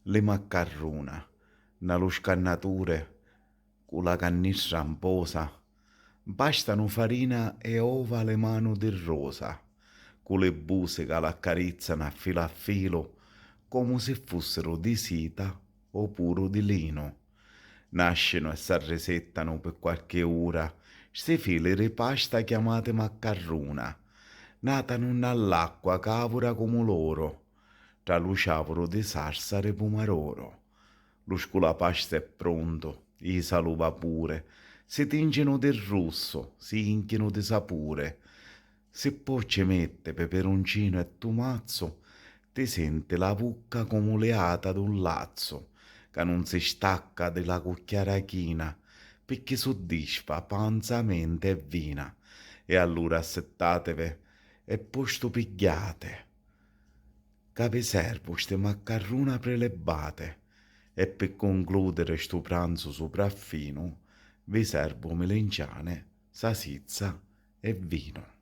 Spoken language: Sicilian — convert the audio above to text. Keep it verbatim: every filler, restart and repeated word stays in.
Li maccarruna, nna lu scannaturi, cu la cannistra 'mposa, mpastanu farina e ova a li manu di rosa, cu li busi ca l'accarizzanu a filu a filu, comu si fussiru di sita o puru di linu. Nascinu e s'arrisettanu pi quarchi ura, sti fili ri pasta chiamati maccarruna, natanu nna l'acqua cavura comu l'oru, tra lu ciavuru di sarsa ri pumaroru. Lu sculapasta è prontu, isa lu vapuri, si tincinu di russu, si inchinu di sapuri. Si po' ci metti peperuncinu e tumazzu, ti senti la vucca comu liata d'un lazzu, ca nun si stacca di la cucchiara china, picchì suddisfa panza, menti e vina. E allura assittativi e postu pigghiati, ca vi servu sti maccarruna prilibbati, e pi concludiri stu pranzu supraffinu vi servu milinciani, sasizza e vinu.